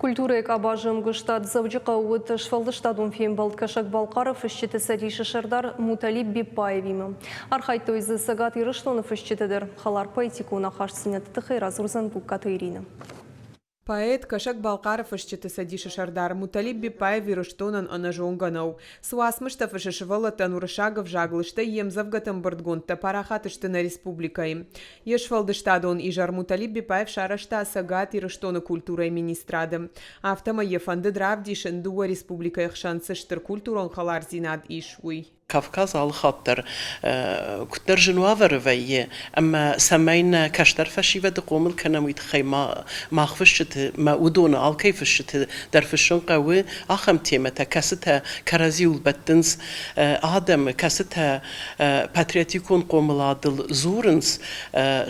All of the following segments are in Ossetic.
Культурӕйы къабазы ӕмгуыстад Дзӕуджыхъӕуы уыд сфӕлдыстадон фембӕлд Кӕсӕг-Балхъары фысджыты цӕдисы сӕрдар Муталиб Беппаевимӕ. Архайдтой дзы Цӕгат Ирыстоны фысджытӕ дӕр. Хӕлар поэтикон ахастдзинӕдты тыххӕй радзурдзӕн Гугкаты Иринӕ. Поэт, Кӕсӕг-Балхъары фысджыты цӕдисы сӕрдар Муталиб Беппаев Ирыстонӕн ӕнӕзонгӕ нӕу. Цы уацмыстӕ фыссы сывӕллӕттӕн уырыссаг ӕвзагыл, стӕй йе мдзӕвгӕты ӕмбырдгондтӕ парахат сты нӕ республикӕйы. Йе сфӕлдыстадон изӕр Муталиб Беппаев сарӕзта Цӕгат Ирыстоны культурӕйы министрады. Афтӕмӕй йӕ фӕндыд равдисын, дыууӕ республикӕйы хсӕн цы стыр культурон хӕлардзинад ис, уый. Кавказ алыхатт дӕр куыддӕр зын уавӕры вӕййы, ӕмӕ цӕмӕй нӕ кӕстӕр фӕсивӕды хъомыл кӕнӕм, уый тыххӕй мах фысджыты мӕ уыдоны алкӕй фысджыты дӕр фыссын хъӕуы ахӕм темӕтӕ, кӕцытӕ кӕрӕдзиуыл бӕттынц адӕмы, кӕцытӕ патриотикон хъомыладыл дзурынц,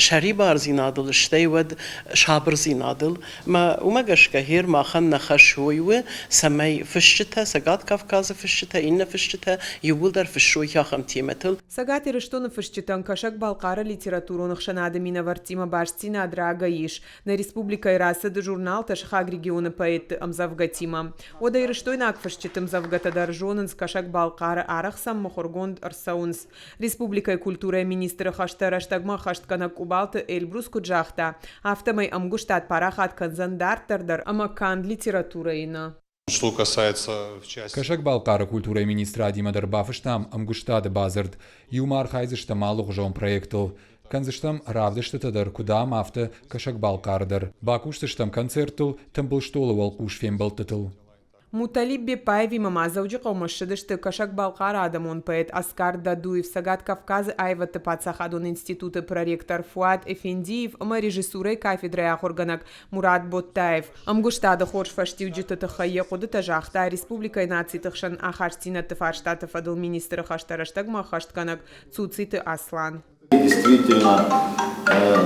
сӕрибардзинадыл, стӕй уӕд сабырдзинадыл. Мӕ уымӕ гӕсгӕ гъер махӕн нӕ хӕс уый у, цӕмӕй фысджытӕ, Цӕгат Кавказы фысджытӕ, иннӕ фысджытӕ иууылдӕр фыссой ахӕм темӕтыл. Цӕгат Ирыстоны фысджытӕн Кӕсӕг-Балхъары литературон ӕхсӕнады минӕвӕрттимӕ бастдзинад рагӕй ис. Нӕ республикӕйы рацыд журналтӕ сыхаг регионы поэтты ӕмдзӕвгӕтимӕ. Уӕдӕ ирыстойнаг фысджыты ӕмдзӕвгӕтӕ дӕр зонынц Кӕсӕг-Балхъары, арӕх сӕм мыхуыргонд ӕрцӕуынц. Республикӕйы культурӕйы министры хӕстӕ рӕстӕгмӕ ӕххӕстгӕнӕг Къубалты Эльбрус куыд загъта, афтӕмӕй ӕмгуыстад парахат кӕндзӕн дарддӕр дӕр ӕмӕ канд литературӕйы нӕ. Что касается в части... Кӕсӕг-Балхъары культурӕйы министрадимӕ дӕр бафыстам ӕмгуыстады бадзырд. Иумӕ архайдзыстӕм алыгъуызон проекттыл. Кӕндзыстӕм равдыстытӕ дӕр куыд ам, афтӕ Кӕсӕг-Балхъары дӕр. Бакусдзыстӕм концерттыл, тымбыл стъолы уӕлхъус фембӕлдтытыл. Муталиб Беппаевимӕ ма Дзӕуджыхъӕумӕ ссыдысты Кӕсӕг-Балхъары адӕмон поэт Оскар Дадуев, Цӕгат Кавказы аивӕдты паддзахадон институты проректор Фуат Эфендиев ӕмӕ режиссурӕйы кафедрӕйы ахуыргӕнӕг Мурат Боттаев. Ӕмгуыстады хорз фӕстиуджыты тыххӕй йӕ хъуыдытӕ загъта республикӕйы нациты хсӕн ахастдзинӕдты фарстаты фӕдыл министры хӕстӕ рӕстӕгмӕ ӕххӕстгӕнӕг Цуциты Аслан. Действительно,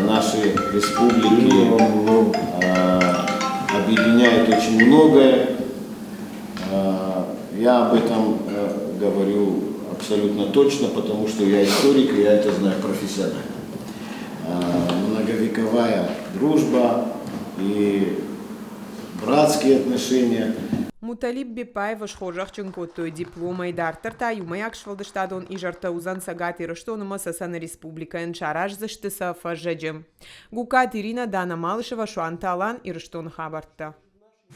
наши республики объединяют очень многое. Я об этом говорю абсолютно точно, потому что я историк, и я это знаю профессионально. Многовековая дружба и братские отношения. Муталиб Беппаевы схорзӕхджын кодтой дипломӕй, дарддӕр та иумӕйаг сфӕлдыстадон изӕртӕ уыдзӕн Цӕгат Ирыстон ӕмӕ Цӕцӕны республикӕйӕн сараздзысты сӕ фӕззӕджы. Гугкаты Иринӕ, Дана Малышева, Суанты Алан, Ирыстоны хабӕрттӕ.